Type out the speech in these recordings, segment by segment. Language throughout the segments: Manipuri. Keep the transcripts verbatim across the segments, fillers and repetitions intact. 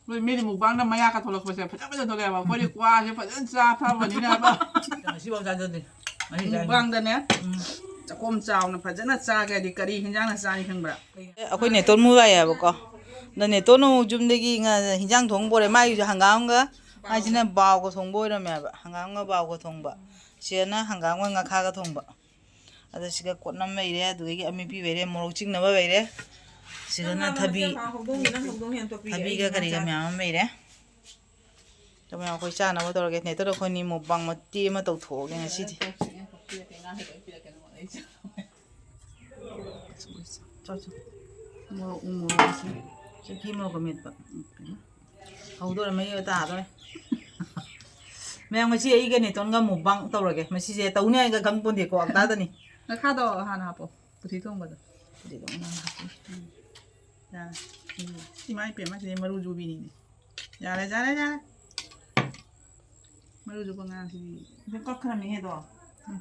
ꯃꯣꯏ ꯃꯤꯗꯤ ꯃꯨꯛꯕꯥꯡꯗ ꯃꯌꯥ ꯀꯥꯊꯣꯂꯛꯄꯁꯦ ꯐꯖ ꯐꯖ ꯊꯣꯛꯂꯛꯑꯦꯕ꯫ ꯑꯩꯈꯣꯏꯗꯤ ꯀ꯭ꯋꯥꯁꯦ ꯐꯖꯅ ꯆꯥ ꯐꯕꯅꯤꯅ ꯍꯥꯏꯕ꯫ ꯉꯁꯤꯐꯥꯎ ꯆꯥꯖꯗꯦ꯫ ꯉꯁꯤ ꯆꯥꯏꯅꯤ꯫ ꯃꯨꯛꯕꯥꯡꯗꯅꯦ ꯎꯝ꯫ ꯆꯥꯛꯈꯣꯝ ꯆꯥꯎꯅ ꯐꯖꯅ ꯆꯥꯒꯦ ꯍꯥꯏꯗꯤ ꯀꯔꯤ ꯍꯦꯟꯖꯥꯡꯅ ꯆꯥꯅꯤ ꯈꯪꯕ꯭ꯔꯥ? ꯑꯩꯈꯣꯏ ꯅꯦꯇꯣꯟ ꯃꯨ ꯂꯥꯛꯑꯦꯕꯀꯣ꯫ ꯑꯗ ꯅꯦꯇꯣꯟ ꯑꯃꯨꯛ ꯌꯨꯝꯗꯒꯤ ꯉ-, ꯍꯤꯟꯖꯥꯡ ꯊꯣꯡ ꯄꯣꯔꯛꯑꯦ꯫ ꯃꯥꯒꯤꯁꯨ ꯍꯪꯒꯥꯝꯒ, ꯃꯥꯏꯁꯤꯅ ꯕꯥꯎꯒ ꯊꯣꯡꯕ ꯑꯣꯏꯔꯝꯃꯦꯕ꯫ ꯍꯪꯒꯥꯝꯒ ꯕꯥꯎꯒ ꯊꯣꯡꯕ꯫ ꯁꯤꯗꯅ ꯍꯪꯒꯥꯝꯒ ꯉꯥꯈꯥꯒ ꯊꯣꯡꯕ꯫ ꯑꯗ ꯁꯤꯒ ꯀꯣꯠꯅꯝ ꯂꯩꯔꯦ, ꯑꯗꯨꯗꯒꯤ ꯑꯃꯦꯠꯄꯤ ꯂꯩꯔꯦ, ꯃꯣꯔꯣꯛ ꯆꯤꯡꯅꯕ ꯂꯩꯔꯦ꯫ ꯁꯤꯗꯅ ꯊꯕꯤ, ꯍꯧꯗꯣꯡꯒꯤ ꯅꯪ ꯍꯧꯗꯣꯡ ꯍꯦꯟ ꯇꯣꯛꯄꯤ꯫ ꯊꯕꯤꯒ ꯑꯩ ꯀꯔꯤꯒ ꯉꯥ ꯃꯌꯥꯝ ꯑꯃ ꯂꯩꯔꯦ꯫ ꯑꯗꯨ ꯃꯌꯥꯝ ꯑꯩꯈꯣꯏ ꯆꯥꯅꯕ ꯇꯧꯔꯒꯦ꯫ ꯅꯦꯇꯣꯟ ꯑꯩꯈꯣꯏꯅꯤ ꯃꯨꯛꯕꯥꯡ ꯃꯇꯦꯛ ꯑꯃ ꯇꯧꯊꯣꯛꯑꯒꯦ ꯉꯁꯤꯗꯤ꯫ ꯆꯥꯎ, ꯆꯥꯎ꯫ ꯃꯣꯔꯣꯛ ꯎ ꯃꯣꯔꯣꯛ ꯑꯁꯤ꯫ ꯆꯠꯈꯤ ꯃꯣꯔꯣꯛꯀ ꯃꯦꯠꯄ꯫ ꯍꯧꯗꯣꯔꯦ, ꯃꯍꯤ ꯇꯥꯗꯣꯔꯦ꯫ ꯃꯌꯥꯝ, ꯉꯁꯤ ꯑꯩꯒ ꯅꯦꯇꯣꯟꯒ ꯃꯨꯛꯕꯥꯡ ꯇꯧꯔꯒꯦ꯫ ꯃꯁꯤꯁꯦ ꯇꯧꯅꯤ ꯍꯥꯏꯒ ꯈꯪ ꯄꯣꯟꯗꯦꯀꯣ, ꯑꯞꯇꯥꯗꯅꯤ꯫ ꯉꯥꯈꯥꯗꯣ ꯍꯥꯟꯅ ꯍꯥꯞꯄꯣ, ꯎꯇꯤ ꯊꯣꯡꯕꯗꯣ꯫ ꯎꯇꯤ ꯊꯣꯡꯕꯗ ꯍꯥꯞꯄꯣ꯫ ꯎꯝ꯫ ꯌꯥꯔꯦ꯫ ꯎꯝ꯫ ꯏꯃꯥ ꯏꯄꯦꯝꯃ, ꯁꯤꯗꯤ ꯃꯔꯨ ꯆꯨꯕꯤꯅꯤꯅꯦ꯫ ꯌꯥꯔꯦ, ꯌꯥꯔꯦ, ꯌꯥꯔꯦ꯫ ꯃꯔꯨꯁꯨ ꯄꯉꯥꯡꯁꯤꯗꯤ꯫ ꯑꯗꯨ ꯀꯛꯈ꯭ꯔꯃꯤꯍꯦ ꯑꯗꯣ꯫ ꯎꯝ꯫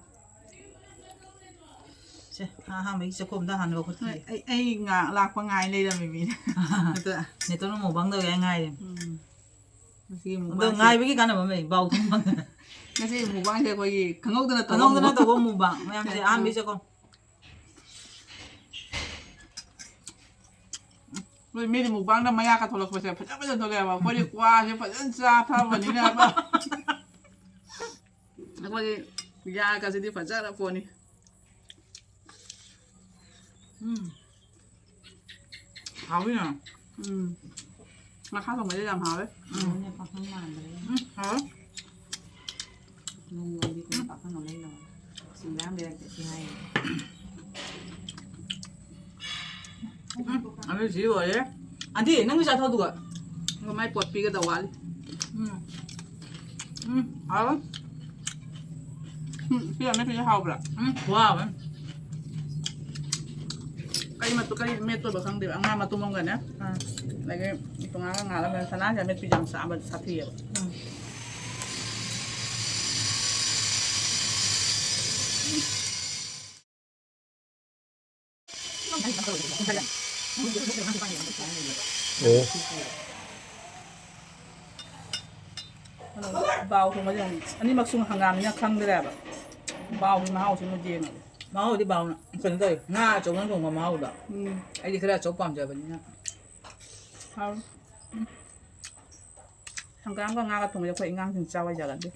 ꯁꯦ, ꯑꯍꯥꯟꯕꯒꯤ ꯆꯥꯛꯈꯣꯝꯗ ꯍꯥꯟꯅ ꯂꯧꯈꯠꯈꯤꯒꯦ꯫ ꯑꯩ, ꯑꯩ ꯉꯥ-, ꯂꯥꯛꯄ ꯉꯥꯏ ꯂꯩꯔꯝꯃꯤ ꯃꯤꯅꯦ꯫ ꯑꯗꯨ ꯅꯦꯇꯣꯟ ꯃꯨꯛꯕꯥꯡ ꯇꯧꯒꯦ ꯉꯥꯏꯔꯦ꯫ ꯎꯝ꯫ ꯉꯁꯤꯒꯤ ꯑꯗꯣ ꯃꯨꯛꯕꯥꯡꯁꯦ ꯉꯥꯏꯕꯒꯤ ꯀꯥꯟꯅꯕ ꯑꯃ ꯂꯩ, ꯕꯥꯎ ꯊꯣꯡꯕ꯫ ꯉꯁꯤꯒꯤ ꯃꯨꯛꯕꯥꯡꯁꯦ ꯑꯩꯈꯣꯏꯒꯤ ꯈꯪꯍꯧꯗꯅ ꯇꯧꯕ ꯈꯪꯍꯧꯗꯅ ꯃꯨꯛꯕꯥꯡ꯫ ꯇꯧꯕ ꯃꯨꯛꯕꯥꯡ꯫ ꯃꯌꯥꯝꯁꯦ ꯎꯝ꯫ ꯑꯍꯥꯟꯕꯒꯤ ꯆꯥꯛꯈꯣꯝ꯫ ꯃꯣꯏ ꯃꯤꯗꯤ ꯃꯨꯛꯕꯥꯡꯗ ꯃꯌꯥ ꯀꯥꯊꯣꯛꯂꯛꯄꯁꯦ ꯐꯖ ꯐꯖ ꯊꯣꯛꯂꯛꯑꯦꯕ꯫ ꯑꯩꯈꯣꯏꯗꯤ ꯀ꯭ꯋꯥꯁꯦ ꯐꯖꯅ ꯆꯥ ꯐꯕꯅꯤꯅꯕ꯫ ꯑꯩꯈꯣꯏꯒꯤ ꯌꯥꯒꯁꯤꯗꯤ ꯐꯖꯔ ꯄꯣꯠꯅꯤ꯫ ꯎꯝ꯫ ꯍꯥꯎꯋꯤꯅ꯫ ꯎꯝ꯫ ꯉꯥꯈꯥ ꯊꯣꯡꯕꯁꯦ ꯌꯥꯝ ꯍꯥꯎꯋꯦ꯫ ꯎꯝ꯫ ꯄꯥꯈꯪ ꯃꯥꯟꯕꯅꯦ꯫ ꯎꯝ, ꯍꯥꯎꯋꯦ꯫ ꯅꯣꯡꯃꯗꯤ ꯀꯩꯅꯣ ꯄꯥꯈꯪ ꯑꯃ ꯂꯩꯅꯕ꯫ ꯁꯤꯡꯗ ꯌꯥꯝ ꯂꯩꯔꯛꯇꯦ ꯁꯤ ꯍꯥꯏꯌꯦ꯫ ꯎꯝ, ꯑꯗꯨ ꯁꯤ ꯂꯣꯏꯔꯦ꯫ ꯑꯟꯇꯤ, ꯅꯪꯁꯨ ꯆꯥꯊꯣꯛ ꯑꯗꯨꯒ꯫ ꯑꯗꯨꯒ ꯃꯥꯏ ꯄꯣꯠ ꯄꯤꯒꯗꯧ ꯋꯥꯠꯂꯤ꯫ ꯎꯝ꯫ ꯎꯝ, ꯍꯥꯎꯋꯦ꯫ ꯎꯝ, ꯁꯤ ꯑꯃꯦꯠꯄꯁꯦ ꯍꯥꯎꯕ꯭ꯔꯥ? ꯎꯝ, ꯈꯨꯍꯥꯎ ꯑꯃ꯫ ꯀꯔꯤ ꯃꯇꯨ-, ꯀꯔꯤ ꯃꯦꯠꯇꯣꯏꯕ ꯈꯪꯗꯦꯕ꯫ ꯉꯥ ꯃꯇꯨꯝ ꯑꯃꯒꯅꯦ꯫ ꯑꯥ꯫ ꯑꯗꯒꯤ ꯇꯣꯉꯥꯟꯅ ꯉꯥꯜꯂꯒ ꯁꯅꯥꯁꯦ ꯑꯃꯦꯠꯄꯤ ꯌꯥꯝ ꯆꯥꯕ ꯁꯥꯊꯤꯌꯦꯕ꯫ ꯎꯝ꯫ ꯑꯣ꯫ ꯑꯗꯣ ꯕꯥꯎ ꯊꯣꯡꯕꯁꯦ ꯑꯃꯨꯛ ꯑꯅꯤꯃꯛꯁꯨ ꯍꯪꯒꯥꯝꯅꯤꯅ ꯈꯪꯗ꯭ꯔꯦꯕ꯫ ꯕꯥꯎꯒꯤ ꯃꯍꯥꯎꯁꯤ ꯑꯃꯨꯛ ꯌꯦꯡꯉꯒꯦ꯫ ꯃꯍꯥꯎꯗꯤ ꯕꯥꯎꯅ ꯀꯩꯅꯣ ꯇꯧꯋꯤ, ꯉꯥ ꯑꯆꯧꯕꯅ ꯊꯣꯡꯕ ꯃꯍꯥꯎꯗꯣ꯫ ꯎꯝ꯫ ꯑꯩꯗꯤ ꯈꯔ ꯑꯆꯧ ꯄꯥꯝꯖꯕꯅꯤꯅ꯫ ꯍꯥꯎ꯫ ꯎꯝ꯫ ꯍꯪꯒꯥꯝꯒ ꯉꯥꯒ ꯊꯣꯡꯕꯁꯦ ꯑꯩꯈꯣꯏ ꯑꯉꯥꯡꯁꯤꯡ ꯆꯥꯎ ꯌꯥꯒꯟꯗꯦ꯫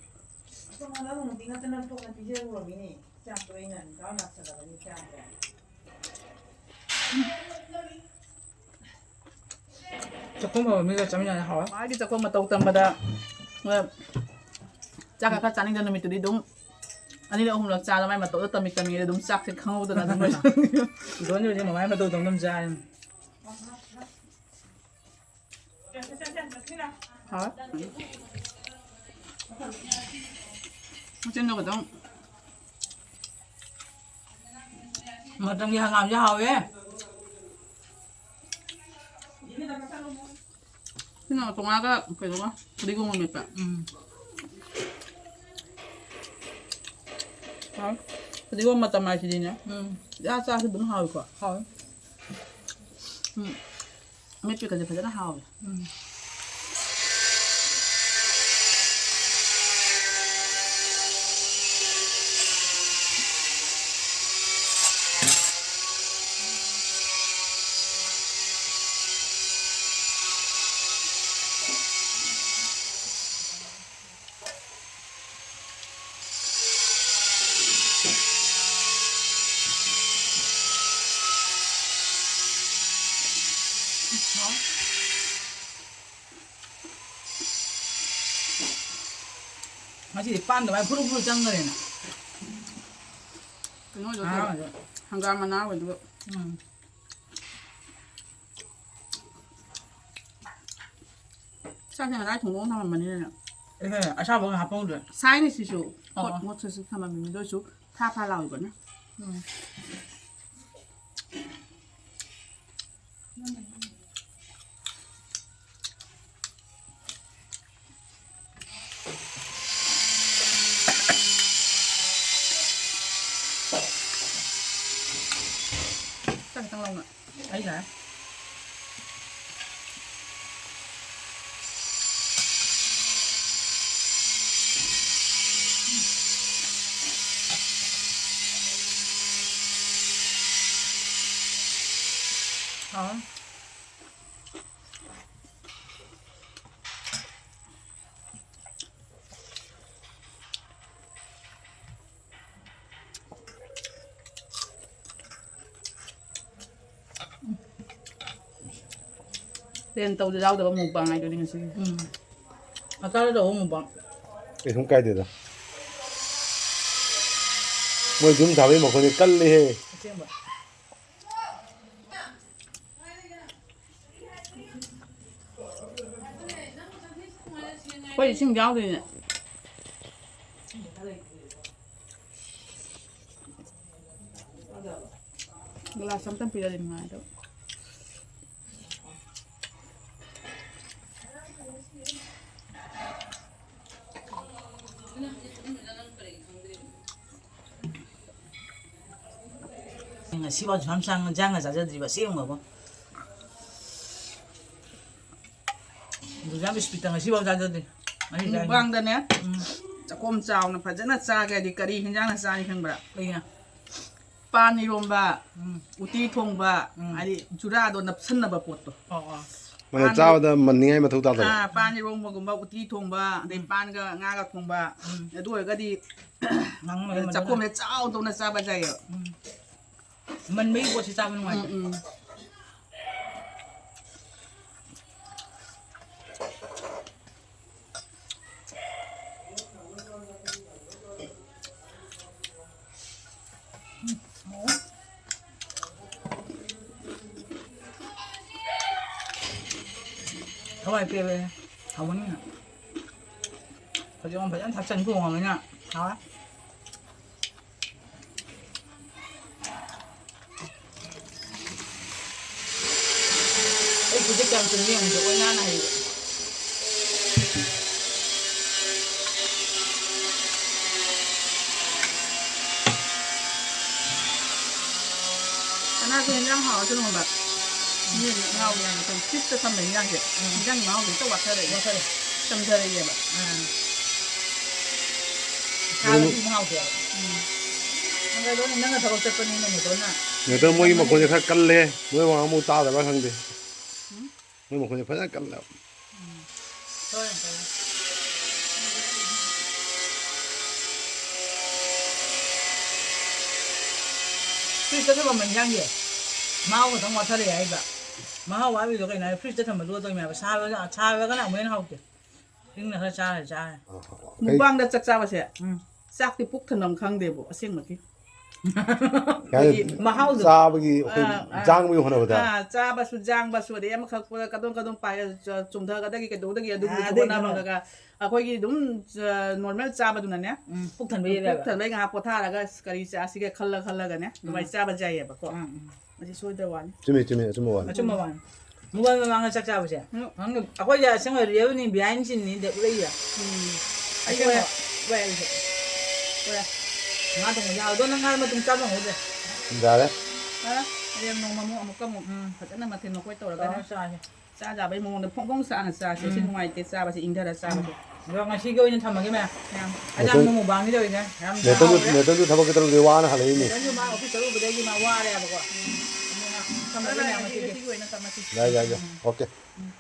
ꯑꯁꯣꯝ ꯅꯥꯀꯟ ꯅꯨꯄꯤ ꯉꯥꯛꯇꯅ ꯊꯣꯡꯅ ꯄꯤꯖꯔꯨꯔꯕꯅꯤꯅꯦ꯫ ꯆꯥꯛꯇꯣ ꯑꯩꯅ ꯅꯨꯄꯥ ꯂꯥꯛꯁꯜꯂꯕꯅꯤ ꯆꯥꯗ꯭ꯔꯦ꯫ ꯆꯥꯛꯈꯨꯝ ꯐꯕ ꯃꯤꯒ ꯆꯥꯃꯤꯟꯅꯔꯗꯤ ꯍꯥꯎꯔꯦ꯫ ꯃꯥꯒꯤ ꯆꯥꯛꯈꯨꯝ ꯃꯇꯧ ꯇꯝꯕꯗ, ꯆꯥꯛꯀ ꯈꯔ ꯆꯥꯅꯤꯡꯗꯕ ꯅꯨꯃꯤꯠꯇꯨꯗꯤ ꯑꯗꯨꯝ ꯑꯅꯤꯔꯛ ꯑꯍꯨꯝꯂꯛ ꯆꯥꯗ ꯃꯥꯏ ꯃꯇꯧꯗ ꯇꯝꯃꯤ ꯇꯝꯃꯤ ꯑꯗꯨꯝ ꯆꯥꯛꯁꯦ ꯈꯪꯍꯧꯗꯅ ꯑꯗꯨꯝ ꯂꯣꯏꯁꯤꯟꯈꯤ꯫ ꯏꯗꯣꯟꯁꯦ ꯍꯧꯖꯤꯛ ꯃꯃꯥꯏ ꯃꯇꯧꯗꯧꯅ ꯑꯗꯨꯝ ꯆꯥꯔꯦ꯫ ꯍꯥꯎꯔꯦ꯫ ꯃꯆꯤꯟꯗꯣ ꯈꯤꯇꯪ ꯃꯇꯝꯒꯤ ꯍꯪꯒꯥꯝꯁꯦ ꯍꯥꯎꯋꯦ꯫ ꯁꯤꯅ ꯇꯣꯉꯥꯟꯒ ꯀꯩꯅꯣꯒ ꯐꯗꯤꯒꯣꯝꯒ ꯃꯦꯠꯄ꯫ ꯎꯝ꯫ ꯍꯥꯎꯋꯦ꯫ ꯐꯗꯤꯒꯣꯝ ꯃꯇꯝ ꯍꯥꯏꯁꯤꯗꯤꯅꯦ꯫ ꯎꯝ꯫ ꯏꯆꯥ ꯆꯥꯁꯨ ꯑꯗꯨꯝ ꯍꯥꯎꯋꯤꯀꯣ꯫ ꯍꯥꯎꯋꯦ꯫ ꯎꯝ꯫ ꯑꯃꯦꯠꯄꯤꯒꯁꯦ ꯐꯖꯅ ꯍꯥꯎꯋꯦ꯫ ꯎꯝ꯫ ꯉꯁꯤꯗꯤ ꯄꯥꯟ ꯀꯃꯥꯏ ꯐꯨꯔꯨ ꯐꯨꯔꯨ ꯆꯪꯈ꯭ꯔꯦꯅ꯫ ꯀꯩꯅꯣꯗꯣ ꯉꯔꯥꯡ ꯇꯧꯕ꯫ ꯑꯣꯏꯔꯁꯨ꯫ ꯍꯪꯒꯥꯝ ꯃꯅꯥ ꯑꯣꯏꯗꯨꯒ꯫ ꯎꯝ꯫ ꯆꯥꯛꯁꯦ ꯉꯁꯥꯏ ꯊꯣꯡꯗꯣꯛꯑ ꯊꯝꯃꯝꯕꯅꯤꯅꯅꯦ꯫ ꯑꯦ, ꯑꯁꯥꯕꯒ ꯍꯥꯞꯄꯧꯗ꯭ꯔꯦ꯫ ꯁꯥꯏꯅꯤ ꯁꯤꯁꯨ꯫ ꯑꯣ, ꯍꯣꯠ ꯑꯣ꯫ ꯃꯣꯠꯁꯨ ꯊꯝꯃꯝꯃꯤꯅꯤ ꯑꯗꯨ ꯑꯣꯏꯁꯨ ꯊꯥ ꯊꯥ ꯂꯥꯎꯏꯕꯅ꯫ ꯎꯝ꯫ ꯈꯤꯇꯪ ꯈꯤꯇꯪ ꯂꯧꯅ꯫ ꯑꯩꯅ꯫ ꯑꯥ꯫ ꯇꯦꯟ ꯇꯧꯗ ꯌꯥꯎꯗꯕ mukbang ꯍꯥꯏꯗꯨꯅꯤ ꯉꯁꯤꯒꯤ꯫ ꯎꯝ꯫ ꯍꯞꯇꯥꯗ ꯇꯧꯕ mukbang꯫ ꯀꯩꯁꯨꯝ ꯀꯥꯏꯗꯦꯗ꯫ ꯃꯣꯏ ꯌꯨꯝ ꯁꯥꯕꯒꯤ ꯃꯈꯣꯟꯗꯤ ꯀꯜꯂꯤꯍꯦ꯫ ꯑꯁꯦꯡꯕ꯫ ꯑꯩꯈꯣꯏ ꯏꯁꯤꯡ ꯌꯥꯎꯗꯣꯏꯅꯦ꯫ Glass ꯑꯝꯇꯪ ꯄꯤꯔꯗꯤ ꯅꯨꯡꯉꯥꯏꯗꯧꯕ꯫ ꯉꯁꯤꯐꯥꯎ ꯁꯨꯃꯥꯏꯅ ꯆꯥꯡ-, ꯏꯟꯖꯥꯡꯒ ꯆꯥꯖꯗ꯭ꯔꯤꯕ ꯑꯁꯦꯡꯕꯀꯣ꯫ ꯗꯨꯔꯒꯥ ꯕꯤꯁꯀꯤꯠꯇ ꯉꯁꯤꯐꯥꯎ ꯆꯥꯖꯗ꯭ꯔꯤ꯫ ꯉꯁꯤ ꯆꯥꯏꯅꯤ꯫ Mukbangꯗꯅꯦ, ꯎꯝ꯫ ꯆꯥꯛꯈꯣꯝ ꯆꯥꯎꯅ ꯐꯖꯅ ꯆꯥꯒꯦ ꯍꯥꯏꯗꯤ ꯀꯔꯤ ꯍꯤꯟꯖꯥꯡꯅ ꯆꯥꯅꯤ ꯈꯪꯕ꯭ꯔꯥ? ꯀꯩꯅꯣ? ꯄꯥꯟ ꯏꯔꯣꯝꯕ, ꯎꯝ꯫ ꯎꯇꯤ ꯊꯣꯡꯕ, ꯎꯝ꯫ ꯍꯥꯏꯗꯤ ꯆꯨꯔꯥꯗꯣ ꯅꯞꯁꯟꯅꯕ ꯄꯣꯠꯇꯣ꯫ ꯑꯣ, ꯑꯣ꯫ ꯃꯣꯏꯅ ꯄꯥꯟ ꯆꯥꯕꯗ ꯃꯟꯅꯤꯡꯉꯥꯏ ꯃꯊꯧ ꯇꯥꯗꯕ꯫ ꯑꯥ, ꯄꯥꯟ ꯏꯔꯣꯝꯕꯒꯨꯝꯕ, ꯎꯇꯤ ꯊꯣꯡꯕ, ꯑꯗꯩ ꯎꯝ꯫ ꯄꯥꯟꯒ ꯉꯥꯒ ꯊꯣꯡꯕ, ꯎꯝ꯫ ꯑꯗꯨ ꯑꯣꯏꯔꯒꯗꯤ ꯉꯥꯡꯕ ꯃꯅꯨꯡꯗ꯫ ꯆꯥꯛꯈꯣꯝꯁꯦ ꯆꯥꯎ ꯇꯧꯅ ꯆꯥꯕ ꯌꯥꯏꯌꯦꯕ꯫ ꯎꯝ꯫ ꯃꯟꯕꯒꯤ ꯄꯣꯠꯁꯤ ꯆꯥꯕ ꯅꯨꯡꯉꯥꯏꯇꯦ꯫ ꯎꯝ, ꯎꯝ꯫ ꯊꯋꯥꯏ ꯄꯦꯜꯂꯦ꯫ ꯍꯥꯎꯃꯟꯒꯤꯗꯅ꯫ ꯐꯗꯤꯒꯣꯝ ꯐꯖꯅ ꯊꯥꯛꯆꯟ ꯊꯣꯡꯉꯕꯅꯤꯅ ꯍꯥꯎꯔꯦ꯫ ꯑꯩ ꯈꯨꯠꯁꯦ ꯀꯌꯥꯝ ꯆꯨꯝꯃꯤ ꯌꯦꯡꯉꯨꯁꯦ, ꯑꯣꯏ ꯅꯥꯅ ꯍꯩꯕ꯫ ꯁꯅꯥꯁꯨ ꯍꯦꯟꯖꯥꯡ ꯍꯥꯎꯔꯁꯨ ꯅꯣꯡꯃ ꯃꯤ ꯉꯥꯎꯕ ꯌꯥꯝꯅ ꯑꯩꯈꯣꯏ ꯐ꯭ꯔꯤꯖꯇ ꯊꯝꯕ ꯍꯦꯟꯖꯥꯡꯁꯦ, ꯎꯝ꯫ ꯍꯦꯟꯖꯥꯡ ꯃꯍꯥꯎꯁꯦ ꯍꯦꯛꯇ ꯋꯥꯠꯊꯔꯛꯑꯦ꯫ ꯋꯥꯠꯊꯔꯦ꯫ ꯆꯝꯊꯔꯛꯑꯦꯕ꯫ ꯑꯥ꯫ ꯁꯥꯔꯁꯨ ꯑꯗꯨꯝ ꯍꯥꯎꯇꯦꯕ꯫ ꯎꯝ꯫ ꯅꯪ ꯀꯩꯗꯧꯅꯤ? ꯅꯪꯅ ꯊꯕꯛ ꯆꯠꯄꯅꯤꯅ ꯃꯣꯇꯣꯔꯅ꯫ ꯅꯠꯇ꯭ꯔ ꯃꯣꯏꯒꯤ ꯃꯈꯣꯟꯁꯦ ꯈꯔ ꯀꯜꯂꯦ꯫ ꯃꯣꯏ ꯋꯥ ꯑꯃꯨꯛ ꯇꯥꯗꯕ꯭ꯔꯥ ꯈꯪꯗꯦ꯫ ꯃꯣꯏ ꯃꯈꯣꯟꯁꯦ ꯐꯖꯅ ꯀꯜꯂꯦ꯫ ꯐ꯭ꯔꯤꯖꯇ ꯊꯝꯃꯝꯕ ꯏꯟꯖꯥꯡꯁꯦ ꯃꯍꯥꯎ ꯈꯛꯇꯪ ꯋꯥꯠꯊꯔꯛꯑꯦ ꯍꯥꯏꯕ꯫ ꯃꯍꯥꯎ ꯋꯥꯠꯂꯤꯗꯣ ꯀꯩꯅꯣ ꯍꯥꯏ, ꯐ꯭ꯔꯤꯖꯇ ꯊꯝꯕ ꯂꯣꯠꯇꯣꯏꯅꯦ ꯍꯥꯏꯕ꯫ ꯁꯥꯕ-, ꯁꯥꯔꯒꯅ ꯑꯃꯨꯛ ꯍꯦꯟꯅ ꯍꯥꯎꯇꯦ꯫ ꯏꯪꯅ ꯈꯔ ꯆꯥꯔ ꯆꯥꯔꯦ꯫ ꯑꯥ, ꯑꯥ, ꯑꯥ꯫ ꯃꯨꯛꯕꯥꯡꯗ ꯆꯥꯛ ꯆꯥꯕꯁꯦ, ꯎꯝ꯫ ꯆꯥꯛꯇꯤ ꯄꯨꯛ ꯊꯟꯕꯝ ꯈꯪꯗꯦꯕꯨ, ꯑꯁꯦꯡꯕꯒꯤ꯫ ꯀꯩ ꯍꯥꯏꯅꯤ? ꯑꯩꯈꯣꯏꯒꯤ ꯃꯍꯥꯎꯗꯣ꯫ ꯆꯥꯕꯒꯤ ꯑꯩꯈꯣꯏ ꯑꯥ, ꯑꯥ꯫ ꯖꯥꯡꯕꯒꯤ ꯍꯣꯠꯅꯕꯗ꯫ ꯑꯥ, ꯆꯥꯕꯁꯨ ꯖꯥꯡꯕꯁꯨ, ꯑꯗꯩ ꯑꯃꯈꯛ ꯀꯗꯣꯝ ꯀꯗꯣꯝ ꯄꯥꯏ-, ꯆ-, ꯆꯨꯝꯊꯒꯗꯒꯦ ꯀꯩꯗꯧꯒꯗꯒꯦ ꯑꯗꯨꯒꯤ ꯑꯥ, ꯑꯗꯨꯒꯤ ꯍꯣꯠꯅꯕꯗꯒ ꯑꯩꯈꯣꯏꯒꯤ ꯑꯗꯨꯝ, ꯑ, ꯅꯣꯔꯃꯦꯜ ꯆꯥꯕꯗꯨꯅꯅꯦ, ꯎꯝ, ꯄꯨꯛ ꯊꯟꯕ ꯄꯨꯛ ꯌꯦꯜꯂꯦꯕ꯫ ꯊꯟꯕꯩ ꯉꯥꯏꯍꯥꯛ ꯄꯣꯊꯥꯔꯒ ꯀꯔꯤ ꯆꯥꯁꯤꯒꯦ ꯈꯜꯂ ꯈꯜꯂꯒꯅꯦ, ꯑꯗꯨꯃꯥꯏꯅ ꯎꯝ꯫ ꯆꯥꯕ ꯌꯥꯏꯌꯦꯕꯀꯣ꯫ ꯎꯝ, ꯎꯝ꯫ ꯃꯁꯤ ꯁꯣꯏꯗ꯭ꯔ ꯋꯥꯅꯤ꯫ ꯆꯨꯝꯃꯤ, ꯆꯨꯝꯃꯤ, ꯑꯆꯨꯝꯕ ꯋꯥꯅꯤ꯫ ꯑꯆꯨꯝꯕ ꯋꯥꯅꯤ꯫ ꯃꯨꯛꯕꯥꯡ ꯃꯃꯥꯡꯗ ꯆꯥꯛ ꯆꯥꯕꯁꯦ꯫ ꯎꯝ꯫ ꯅꯪ ꯑꯩꯈꯣꯏꯁꯦ ꯑꯁꯦꯡꯕ real ꯅꯤ, behind scene ꯅꯤ ꯗꯦ ꯎꯠꯂꯛꯏꯁꯦ꯫ ꯎꯝ꯫ ꯑꯩ ꯑꯁꯦꯡꯕ꯫ ꯍꯣꯏ, ꯍꯣꯏ, ꯑꯩꯁꯦ꯫ ꯍꯣꯏ꯫ ꯉꯥ ꯊꯣꯡꯕ ꯌꯥꯎꯗꯣ ꯅꯪ ꯉꯥ ꯃꯇꯨꯝ ꯆꯥꯕ ꯐꯪꯍꯧꯗ꯭ꯔꯦ꯫ ꯌꯥꯔꯦ꯫ ꯌꯥꯔꯦ꯫ ꯍꯌꯦꯡ ꯅꯣꯡꯃ ꯑꯃꯨꯛ, ꯑꯃꯨꯛꯀ ꯑꯃꯨꯛ ꯎꯝ꯫ ꯐꯖꯅ ꯃꯊꯦꯜ ꯃꯀꯣꯏ ꯇꯧꯔꯒꯅꯦ꯫ ꯇꯧꯔ ꯆꯥꯁꯦ꯫ ꯆꯥ ꯆꯥꯕꯩ ꯃꯑꯣꯡꯗ ꯐꯣꯡ ꯐꯣꯡ ꯁꯥꯅ ꯆꯥꯁꯦ꯫ ꯁꯤ ꯎꯝ꯫ ꯅꯨꯡꯉꯥꯏꯇꯦ ꯆꯥꯕꯁꯦ, ꯏꯪꯊꯔ ꯆꯥꯕꯁꯦ꯫ ꯎꯝ꯫ ꯑꯗꯣ ꯉꯁꯤꯒꯤ ꯑꯣꯏꯅ ꯊꯝꯃꯒꯦ ꯃꯌꯥꯝ꯫ ꯃꯌꯥꯝ꯫ ꯑꯗ ꯅꯦꯇꯟꯁꯨ, ꯃꯨꯛꯕꯥꯡꯗꯤ ꯇꯧꯔꯤꯁꯦ꯫ ꯌꯥꯝ ꯅꯦꯇꯟꯁꯨ, ꯍꯥꯎꯔꯦ꯫ ꯅꯦꯇꯟꯁꯨ ꯊꯕꯛ ꯆꯠꯇꯧꯕꯗꯩ ꯋꯥꯅ ꯍꯜꯂꯛꯏꯅꯦ꯫ ꯅꯦꯇꯟꯁꯨ ꯃꯥ office ꯆꯠꯂꯨꯕꯗꯒꯤ ꯃꯥ ꯋꯥꯔꯦꯕꯀꯣ꯫ ꯎꯝ꯫ ꯑꯗꯨꯅ ꯊꯝꯃꯒꯦ ꯃꯌꯥꯝ ꯉꯁꯤꯒꯤ꯫ ꯉꯁꯤꯒꯤ ꯑꯣꯏꯅ ꯊꯝꯃꯁꯤ꯫ ꯌꯥꯏ, ꯌꯥꯏ, ꯌꯥꯏ꯫ ꯎꯝ꯫ OK꯫ ꯎꯝ꯫